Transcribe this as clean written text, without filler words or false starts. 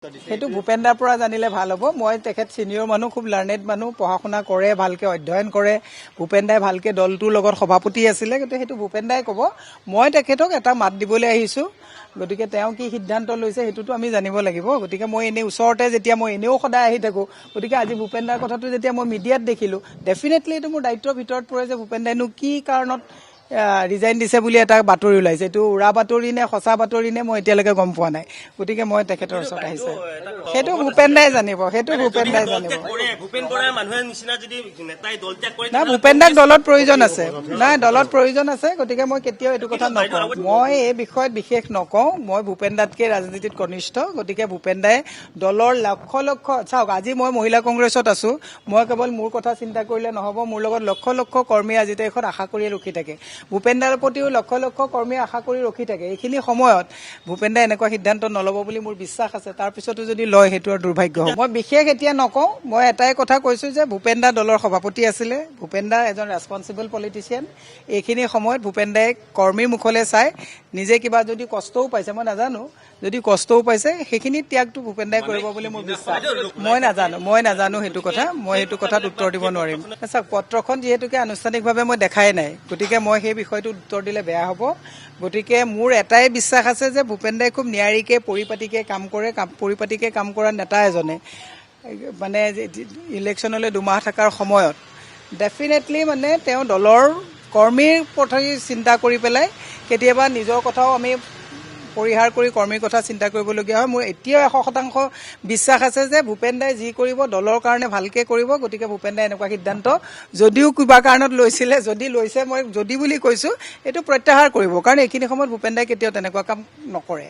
সেইটো ভূপেন দাৰ পৰা জানিলে ভাল হ'ব। মই তেখেত ছিনিয়ৰ মানুহ, খুব লাৰ্নেড মানুহ, পঢ়া শুনা কৰে, ভালকে অধ্যয়ন কৰে। ভূপেন দাই ভালকে দলটোৰ লগত সভাপতি আছিলে, গতিকে সেইটো ভূপেন দাই ক'ব। মই তেখেতক এটা মাত দিবলৈ আহিছোঁ, গতিকে তেওঁ কি সিদ্ধান্ত লৈছে সেইটোতো আমি জানিব লাগিব। গতিকে মই এনেই ওচৰতে যেতিয়া মই এনেও সদায় আহি থাকোঁ, গতিকে আজি ভূপেন দাৰ কথাটো যেতিয়া মই মিডিয়াত দেখিলোঁ, ডেফিনেটলি এইটো মোৰ দায়িত্বৰ ভিতৰত পৰে যে ভূপেন দাইনো কি কাৰণত ৰিজাইন দিছে বুলি এটা বাতৰি ওলাইছে। এইটো উৰা বাতৰি নে সঁচা বাতৰি নে মই এতিয়ালৈকে গম পোৱা নাই। গতিকে মই তেখেতৰ ওচৰত আহিছে, সেইটো ভূপেন দাই জানিব, সেইটো ভূপেন দাই জানিব। কৰে ভূপেন বৰাই মানুহে নিচিনা যদি নেতাই দল ত্যাগ কৰে? নাই, ভূপেন দাক দলত প্ৰয়োজন আছে। নাই, দলত প্ৰয়োজন আছে। গতিকে মই কেতিয়াও এইটো কথা নকওঁ। মই এই বিষয়ত বিশেষ নকওঁ। মই ভূপেন দাতকৈ ৰাজনীতিত কনিষ্ঠ। গতিকে ভূপেন দাই দলৰ লক্ষ লক্ষ, চাওক, আজি মই মহিলা কংগ্ৰেছত আছো, মই কেৱল মোৰ কথা চিন্তা কৰিলে নহ'ব। মোৰ লগত লক্ষ লক্ষ কৰ্মীয়ে আজি তাৰিখত আশা কৰিয়ে ৰখি থাকে। ভূপেন দাৰ প্ৰতিও লক্ষ লক্ষ কৰ্মীয়ে আশা কৰি ৰখি থাকে। এইখিনি সময়ত ভূপেন দাই এনেকুৱা সিদ্ধান্ত নল'ব বুলি মোৰ বিশ্বাস আছে। তাৰপিছতো যদি লয়, সেইটো আৰু দুৰ্ভাগ্য হ'ব। মই বিশেষ এতিয়া নকওঁ। মই এটাই কথা কৈছো যে ভূপেন দা দলৰ সভাপতি আছিলে, ভূপেন দা এজন ৰেচপনচিবল পলিটিচিয়ান। এইখিনি সময়ত ভূপেন দাই কৰ্মীৰ মুখলৈ চাই নিজে কিবা যদি কষ্টও পাইছে, মই নাজানো, যদি কষ্টও পাইছে, সেইখিনি ত্যাগটো ভূপেন দাই কৰিব বুলি মোৰ বিশ্বাস। মই নাজানো, মই নাজানো সেইটো কথা। মই সেইটো কথাত উত্তৰ দিব নোৱাৰিম। চাওক, পত্ৰখন যিহেতুকে আনুষ্ঠানিকভাৱে মই দেখাই নাই, গতিকে মই সেই বিষয়টোত উত্তৰ দিলে বেয়া হ'ব। গতিকে মোৰ এটাই বিশ্বাস আছে যে ভূপেন দাই খুব নিয়াৰিকে, পৰিপাটিকে কাম কৰে। পৰিপাটিকে কাম কৰা নেতা এজনে মানে ইলেকশ্যনলৈ 2 মাহ থকাৰ সময়ত ডেফিনেটলি মানে তেওঁ দলৰ কৰ্মীৰ প্ৰতি চিন্তা কৰি পেলাই, কেতিয়াবা নিজৰ কথাও আমি পৰিহাৰ কৰি কৰ্মীৰ কথা চিন্তা কৰিবলগীয়া হয়। মোৰ এতিয়াও 100% বিশ্বাস আছে যে ভূপেন দাই যি কৰিব, দলৰ কাৰণে ভালকে কৰিব। গতিকে ভূপেন দাই এনেকুৱা সিদ্ধান্ত যদিও কিবা কাৰণত লৈছিলে, যদি লৈছে, মই যদি বুলি কৈছোঁ, এইটো প্ৰত্যাহাৰ কৰিব। কাৰণ এইখিনি সময়ত ভূপেন দাই কেতিয়াও তেনেকুৱা কাম নকৰে।